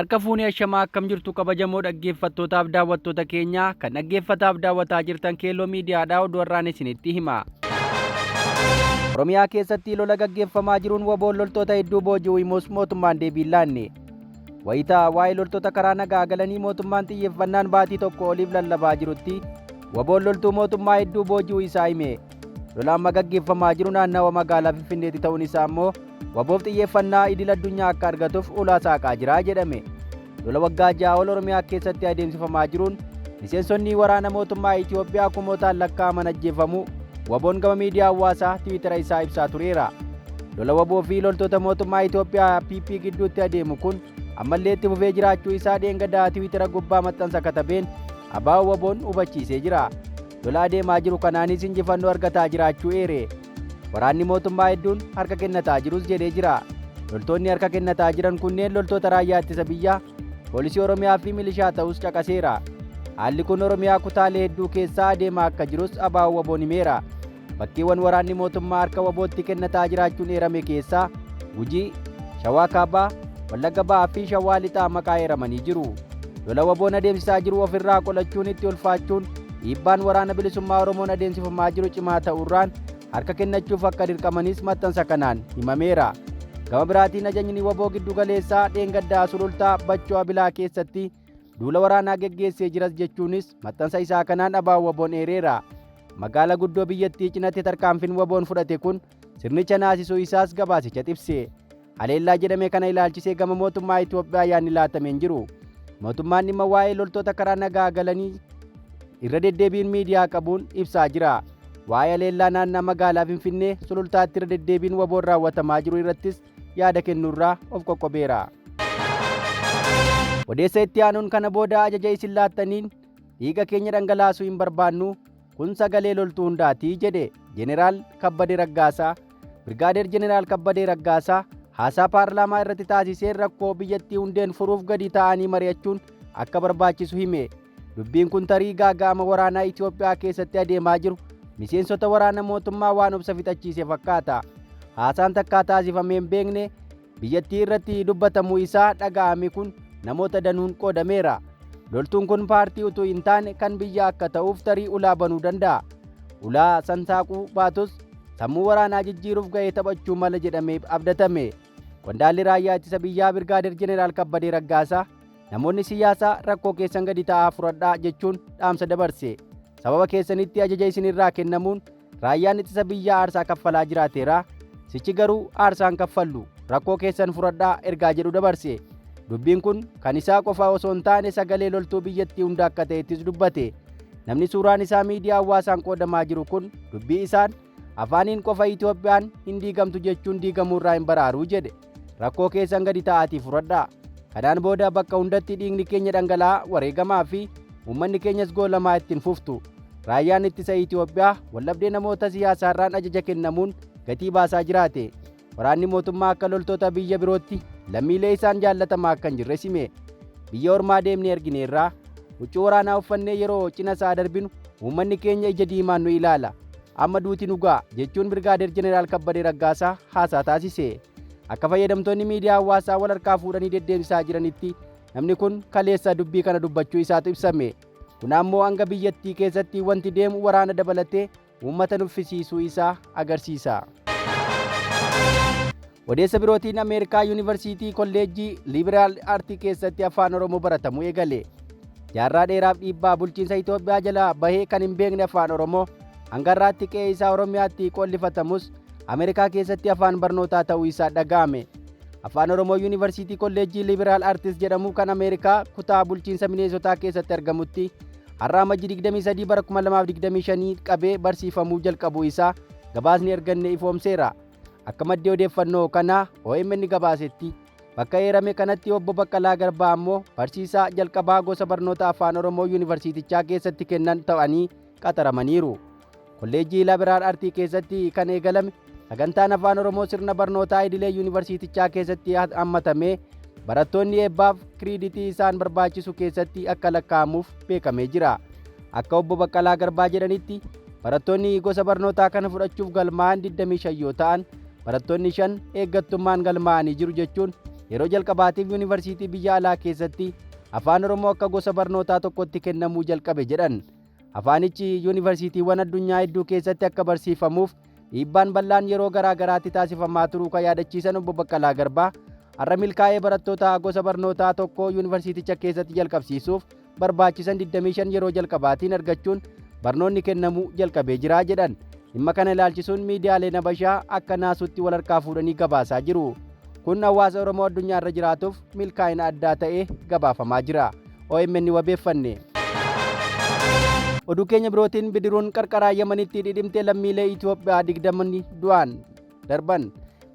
Harka fuunee ashamaa akkam jirtu kabajamoo dhaggeeffattootaaf daawwattoota keenya kan dhaggeeffataaf daawwataa jirtan Keelloo Miidiyaadhaa oduu har'aan isinitti hima. Oromiyaa keessatti lola gaggeeffamaa jiruun waboon loltoota hedduu booji'uu himus mootummaan deebii hin laanne. Wayita waa'ee loltoota karaa nagaa galanii mootummaan xiyyeeffannaan baatii tokko oliif lallabaa jirutti waboon loltuu mootummaa hedduu booji'uu isaa hime. Lola amma gaggeeffamaa jiru naannawa magaalaa Finfinneetti ta'uun isaa immoo waboof xiyyeeffannaa idil addunyaa akka argatuuf ulaa saaqaa jira jedhame. Lola waggaa 6 ol Oromiyaa keessatti adeemsifamaa jiruun miseensonni waraana mootummaa Itoophiyaa kumootaan lakkaa'aman ajjeefamuu waboon gama miidiyaa hawaasaa Tiwiitara isaa ibsaa tureera. Lola waboo fi loltoota mootummaa Itoophiyaa PP gidduutti adeemu kun ammallee itti fufee jiraachuu isaa dheengaddaa Tiwiitara gubbaa maxxansa katabeen ABO waboon hubachiisee jira. Lola adeemaa jiru kanaanis injifannoo argataa jiraachuu eere. Waraanni mootummaa hedduun harka kennataa jirus jedhee jira. Loltoonni harka kennataa jiran kunneen loltoota raayyaa ittisa biyyaa, poolisii Oromiyaa fi milishaa ta'us caqaseera. Haalli kun Oromiyaa kutaalee hedduu keessaa adeemaa akka jirus ABO waboon himeera. Bakkeewwan waraanni mootummaa harka wabootti kennataa jiraachuun eerame keessaa Gujii, Shawaa Kaabaa, Wallagga Bahaa fi Shawaa Lixaa maqaa eeramanii jiru. Lola waboon adeemsisaa jiru ofirraa qolachuun itti ulfaachuun dhiibbaan waraana bilisummaa Oromoon adeemsifamaa jiru cimaa ta'uurraan harka kennachuuf akka dirqamanis maxxansa kanaan himameera. Gama biraatiin ajajni waboo giddu galeessaa dheengaddaa Sulultaa Bachoo Abilaa keessatti duula waraanaa geggeessee jiras jechuunis maxxansa isaa kanaan ABO waboon eereera. Magaala guddoo biyyattii cinatti tarkaanfiin waboon fudhate kun sirnicha naasisuu isaas gabaasicha ibse. Haleellaa jedhame kana ilaalchisee gama mootummaa Itoophiyaa yaadni laatame hin jiru. Mootummaan dhimma waa'ee loltoota karaa nagaa galanii irra deddeebiin miidiyaa qabuun ibsaa jira. Waa'ee haleellaa naannaa magaalaa Finfinnee Sulultaatti irra deddeebiin waboon raawwatamaa jiru irrattis yaada kennuurraa of qoqqobeera. Odeessa itti aanuun kana booda ajaja isin laattaniin dhiiga keenya dhangalaasuu hin barbaannu kun sagalee loltuu hundaati jedhe Jeneraal Kabbadee Raggaasaa. Birgaadeer Jeneraal Kabbadee Raggaasaa haasaa paarlaamaa irratti taasiseen rakkoo biyyattii hundeen furuuf gadi taa'anii mari'achuun akka barbaachisu hime. Dubbiin kun tarii gaaga'ama waraanaa Itoophiyaa keessatti adeemaa jiru miseensota waraana mootummaa waan obsa fixachiise fakkaata. Haasaan takkaa taasifamee hin beekne biyyattii irratti dubbatamuu isaa dhaga'ame kun namoota danuun qoodameera. Loltuun kun paartii utuu hin taane kan biyya akka ta'uuf tarii ulaa banuu danda'a. Ulaa san saaquu baatus sammuu waraanaa jijjiiruuf ga'ee taphachuu mala jedhamee abdatame. Qondaalli raayyaa ittisa biyyaa Birgaadeer Jeneraal Kabbadee Raggaasaa namoonni siyaasaa rakkoo keessan gadi taa'aa furadhaa jechuun dhaamsa dabarse. Sababa keessanitti ajaja isinirraa kennamuun raayyaan ittisa biyyaa aarsaa kaffalaa jiraateera. Sichi garuu aarsaan kaffallu rakkoo keessan furadhaa ergaa jedhu dabarse. Dubbiin kun kan isaa qofa osoo hin taane sagalee loltuu biyyattii hunda akka ta'ettis dubbate. Namni suuraan isaa miidiyaa hawaasaan qoodamaa jiru kun dubbii isaan afaaniin qofa Itoophiyaan hin diigamtu jechuun diigamuurraa hin baraaruu jedhe. Rakkoo keessan gadi taa'aatii furadhaa. Kanaan booda bakka hundatti dhiigni keenya dhangala'aa wareegamaa fi uummanni keenyas goolamaa ittiin fuftu. Raayyaan ittisa Itoophiyaa waldhabdee namoota siyaasaarraan ajaja kennamuun gatii baasaa jiraate. Waraanni mootummaa akka loltoota biyya birootti lammiilee isaan jaallatamaa akka hin jirre sime. Biyya ormaa deemnee argineerraa huccuu waraanaa uffannee yeroo cina isaa darbinu uummanni keenya ija diimaan nu ilaala. Amma duuti nu ga'a jechuun Birgaadeer Jeneraal Kabbadee Raggaasaa haasaa taasise. Akka fayyadamtoonni miidiyaa hawaasaa wal harkaa fuudhanii deddeemsisaa jiranitti namni kun kaleessa dubbii kana dubbachuu isaatu ibsame. Kun ammoo hanga biyyattii keessatti wanti deemu waraana dabalatee uummata nuffisiisuu isaa agarsiisa. Odeessa birootiin Ameerikaa Yuunivarsiitii Kolleejjii Liberaal Aartii keessatti Afaan Oromoo baratamuu eegale. Jaarraa dheeraaf dhiibbaa bulchiinsa Itoophiyaa jalaa bahee kan hin beekne Afaan Oromoo hanga har'aatti qe'ee isaa Oromiyaatti qollifatamus Ameerikaa keessatti afaan barnootaa ta'uu isaa dhaga'ame. Afaan Oromoo Yuunivarsiitii Kolleejjii Liberaal Aartis jedhamu kan Ameerikaa kutaa bulchiinsa Mineesotaa keessatti argamutti har'a Amajjii 23 bara 2025 qabee barsiifamuu jalqabuu isaa gabaasni arganne ifoomseera. Akka maddi odeeffannoo kanaa OMN gabaasetti bakka eerame kanatti obbo Baqqalaa Garbaa ammoo barsiisaa jalqabaa gosa barnoota Afaan Oromoo yuunivarsiitichaa keessatti kennan ta'anii qaxaramaniiru. Kolleejjii Liberaal Artii keessatti kan eegalame sagantaan Afaan Oromoo sirna barnootaa idilee yuunivarsiitichaa keessatti hammatamee barattoonni eebbaaf kiriiditii isaan barbaachisu keessatti akka lakkaa'amuuf beekamee jira. Akka obbo Baqqalaa Garbaa jedhanitti barattoonni gosa barnootaa kana fudhachuuf galmaa'an 25 yoo ta'an barattoonni 5 eeggattummaan galmaa'anii jiru jechuun yeroo jalqabaatiif yuunivarsiitii biyya alaa keessatti Afaan Oromoo akka gosa barnootaa tokkotti kennamuu jalqabe jedhan. Afaanichi yuunivarsiitiiwwan addunyaa hedduu keessatti akka barsiifamuuf dhiibbaan bal'aan yeroo garaa garaatti taasifamaa turuu kan yaadachiisan Obbo Baqqalaa Garbaa har'a milkaa'ee barattoota gosa barnootaa tokko yuunivarsiiticha keessatti jalqabsiisuuf barbaachisan 25 yeroo jalqabaatiin argachuun barnoonni kennamuu jalqabee jira jedhan. Dhimma kana ilaalchisuun miidiyaaleen Habashaa akka naasuutti wal harkaa fuudhanii gabaasaa jiru. Kun hawaasa Oromoo addunyaa irra jiraatuuf milkaa'ina addaa ta'ee gabaafamaa jira. OMN wabeeffanne. Oduu keenya birootiin bidiruun qarqaraa Yamanitti dhidhimtee lammiilee Itoophiyaa 20 du'aan darban.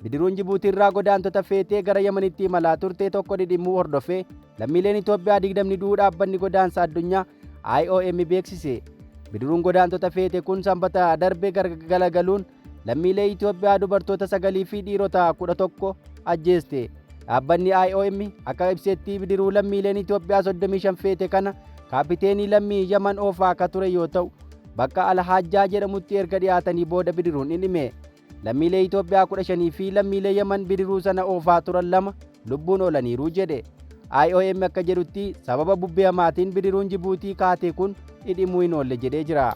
Bidiruun Jibuutii irraa godaantota feetee gara Yamanitti imalaa turte tokko dhidhimuu hordofee lammiileen Itoophiyaa 20 du'uu dhaabbanni godaansa addunyaa IOM beeksise. Bidiruun godaantota feete kun Sanbata darbe galagaluun lammiilee Itoophiyaa dubartoota 9 fi dhiirota 11 ajjeeste. Dhaabbanni IOM akka ibsetti bidiruu lammiileen Itoophiyaa 35 feete kana kaapiteenii lammii Yaman oofaa akka ture yoo ta'u, bakka Alhaajjaa jedhamutti erga dhiyaatanii booda bidiruun dhidhime. Lammiilee Itoophiyaa 15 fi lammiilee Yaman bidiruu sana oofaa turan 2 lubbuun oolaniiru jedhe. IOM akka jedhutti sababa bubbee hamaatiin bidiruun Jibuutii kaate kun dhidhimuu hin oolle jedhee jira.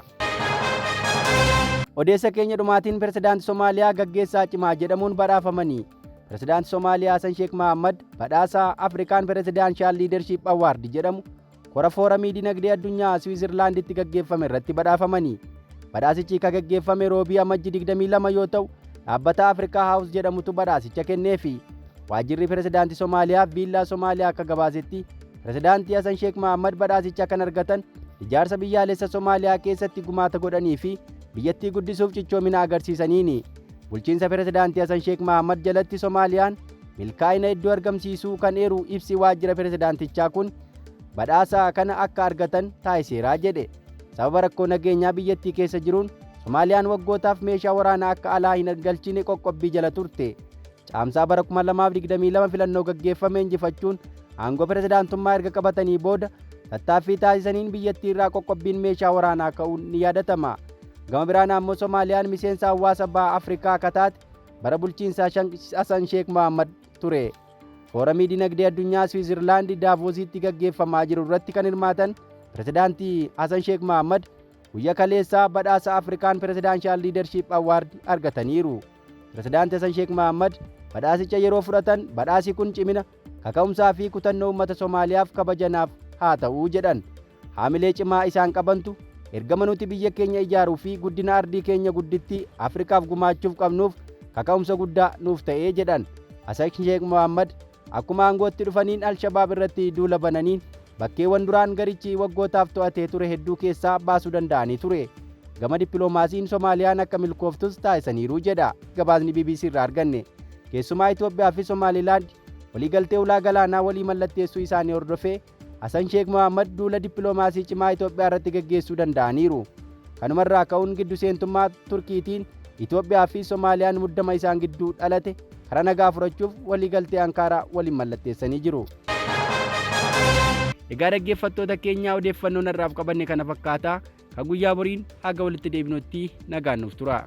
Odeessa keenya dhumaatiin Pirezidaanti Somaaliyaa gaggeessaa cimaa jedhamuun badhaafamanii. Pirezidaanti Somaaliyaa Hasan Sheek Mahammad badhaasa Afrikaan Presidential Leadership Award jedhamu kora fooramii dinagdee addunyaa Siwiizerlaanditti gaggeeffame irratti badhaafamanii. Badhaasichi kan gaggeeffame Roobii Amajji 22 yoo ta'u, dhaabbata Afrikaa Haawus jedhamutu badhaasicha kenneefi. Waajjirri Pirezidaanti Somaaliyaa Viillaa Somaaliyaa akka gabaasetti Pirezidaanti Hasan Sheek Mahammad badhaasicha kan argatan ijaarsa biyyaalessa Somaaliyaa keessatti gumaata godhanii fi biyyattii guddisuuf cichoomina agarsiisaniini. Bulchiinsa Pirezidaanti Hasan Sheek Mahammad jalatti Somaaliyaan milkaa'ina hedduu argamsiisuu kan eeru ibsi waajjira pirezidaantichaa kun badhaasa kana akka argatan taasiseera jedhe. Sababa rakkoo nageenyaa biyyattii keessa jiruun Somaaliyaan waggootaaf meeshaa waraanaa akka alaa hin galchine qoqqobbii jala turte. Caamsaa bara 2022 filannoo gaggeeffame injifachuun aangoo pirezidaantummaa erga qabatanii booda tattaaffii taasisaniin biyyattii irraa qoqqobbiin meeshaa waraanaa ka'uun ni yaadatama. Gama biraan ammoo Somaaliyaan miseensa hawaasa baha Afrikaa akka taate bara bulchiinsa Hasan Sheek Mohammad ture. Fooramii dinagdee addunyaa Siwiizerlaandi Daavoositti gaggeeffamaa jiru irratti kan hirmaatan Pirezidaantii Hasan Sheek Mohammad guyya kaleessaa badhaasa Afrikaan Presidential Leadership Award argataniiru. Pirezidaanti Hasan Sheek Mohammad badhaasicha yeroo fudhatan badhaasi kun cimina, kaka'umsaa fi kutannoo uummata Somaaliyaaf kabajanaaf haa ta'u jedhan. Haamilee cimaa isaan qabantu ergama nuti biyya keenya ijaaruu fi guddina ardii keenya gudditti Afrikaaf gumaachuuf qabnuuf kaka'umsa guddaa nuuf ta'ee jedhan. Hasan Sheek Mohammad akkuma aangootti dhufaniin Alshabaab irratti duula bananiin bakkeewwan duraan garichi waggootaaf to'atee ture hedduu keessaa baasuu danda'anii ture. Gama dippiloomaasiin Somaaliyaan akka milkooftus taasisaniiru jedha gabaasni BBC irraa arganne. Keessumaa Itoophiyaa fi Somaalilaand waliigaltee ulaa galaanaa walii mallatteessuu isaanii hordofee Hasan Sheek Mohammad duula dippiloomaasii cimaa Itoophiyaa irratti gaggeessuu danda'aniiru. Kanumarraa ka'uun giddu seentummaa Turkiitiin Itoophiyaa fi Somaaliyaan muddama isaan gidduu dhalate karaa nagaa furachuuf waliigaltee Ankaaraa waliin mallatteessanii jiru. Egaa dhaggeeffattoota keenyaa odeeffannoon har'aaf qabanne kana fakkaata. Ka guyyaa boriin haga walitti deebinutti nagaan nuuf tura.